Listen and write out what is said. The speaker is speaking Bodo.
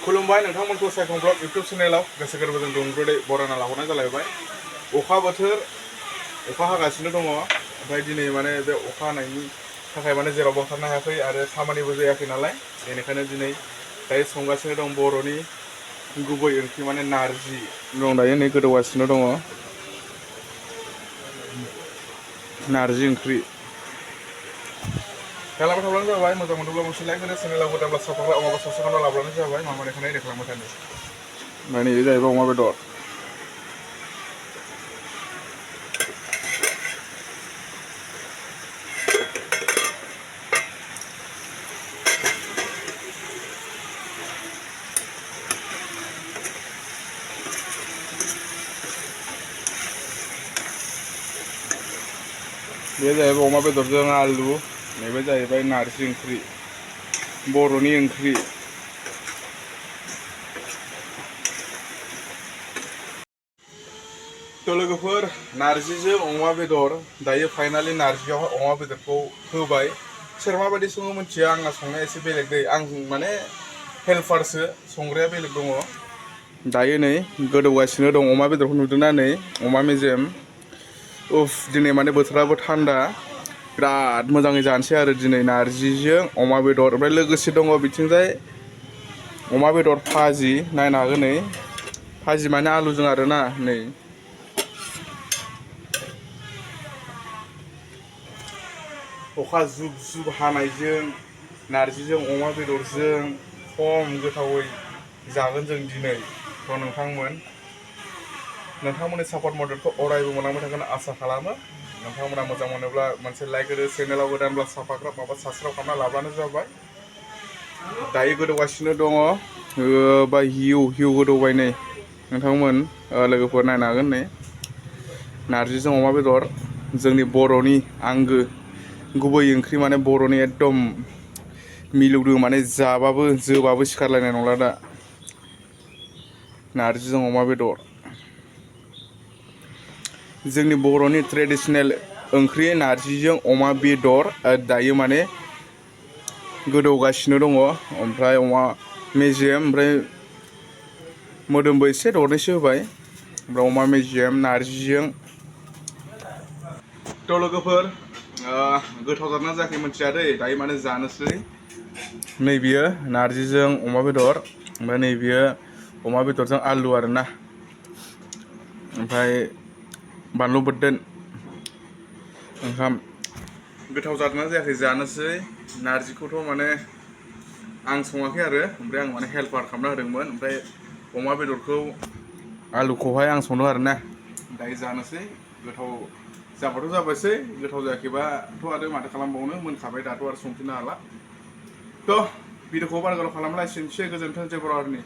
खुलुमबाय नोंथांमोनखौ सायखं ब्लग इउटुब चेनेलाव गोसो गोरबोजों दुंब्रुदै बरायना लाहरनाय जालायबाय। अखा बोथोर अखा हागासिनो दङ। ओमफ्राय दिनै माने बे अखा हानायनि थाखाय माने जेरावबो ओंखारनो हायाखै आरो खामानिबो जायाखै नालाय, बेनिखायनो दिनै दायो संगासिनो दं बर'नि गुबै ओंख्रि माने नारजि दं, दायो नै गोदौगासिनो दङ नारजि ओंख्रि। खालामबाय थाब्लानो जाबाय, मोजां मोनोब्ला मोनसे लाइक होदो, चेनेलाव गोदानब्ला साबस्क्राइब माबा साबस्क्राइब लाब्लानो जाबाय। मामा देखायनाय देखायलांबाय थानो। ओमफ्राय नै जाहैबाय अमा बेदर। बे जाहैबाय अमा बेदरजों आलु, नैबे जाहैबाय नारजि ओंख्रि, बर'नि ओंख्रि। थ' लोगोफोर, नारजिजों अमा बेदर, दायो फाइनालि नारजियावहाय अमा बेदरखौ होबाय। सोर माबायदि सङो मिथिया, आंना संनाया एसे बेलेग दै, आं माने हेल्पारसो, संग्राया बेलेग दङ। दायो नै गोदौगासिनो दं, अमा बेदरखौ नुदोंना, नै अमा मेजेम। उफ, दिनै माने बोथोराबो थान्दा, बिराद मोजाङै जानोसै आरो दिनै नारजिजों अमा बेदर। ओमफ्राय लोगोसे दङ बिथिंजाय अमा बेदर भाजि, नायनो हागोन नै, भाजि माने आलुजों आरोना। नै अखा जुब जुब हानायजों नारजिजों अमा बेदरजों खम गोथावै जागोन जों दिनै। थ' नोंथांमोननि सापर्ट मददखौ अरायबो मोनलांबाय थागोन आसा खालामो। नोंथांमोना मोजां मोनोब्ला मोनसे लाइक होदो, चेनेलाव गोदानब्ला साबस्क्राइब खालामना लाब्लानो जाबाय। दायो गोदौगासिनो दङ, बा हिउ गोदौबाय नै नोंथांमोन लोगोफोर नायनो हागोन। नै नारजिजों अमा बेदर, जोंनि बर'नि आंगो गुबै ओंख्रि, माने बर'नि एकदम मिलौदो, माने जाबाबो जोबाबो सिखारलायनाय नंला दा। नारजिजों अमा बेदर जोंनि बर'नि ट्रेडिसनेल ओंख्रि, नारजिजों अमा बेदर दायो माने गोदौगासिनो दङ। ओमफ्राय अमा मेजेम, ओमफ्राय मोदोमबो एसे दरनैसो होबाय। ओमफ्राय अमा मेजेम नारजिजों। थ' लोगोफोर, गोथाव जादोंना जायाखै मिथिया दै, दायो माने जानोसै। नै बियो नारजिजों अमा बेदर, ओमफ्राय नै बियो अमा बेदरजों आलु आरोना, ओमफ्राय बानलु बोरदोन, ओंखाम। गोथाव जादोंना जायाखै जानोसै। नारजिखौथ' माने आं सङाखै आरो, ओमफ्राय आं माने हेल्पार खालामना होदोंमोन। ओमफ्राय अमा बेदरखौ आलुखौहाय आं संदों आरोना। दायो जानोसै। गोथाव जाबाथ' जाबायसै, गोथाव जायाखैबाथ' आरो माथो खालामबावनो, मोनखाबाय दाथ' आरो संफिननो हाला। थ' भिडिअखौ बारा गोलाव खालामला, एसेनोसै, गोजोन्थों, जेबो हरनि।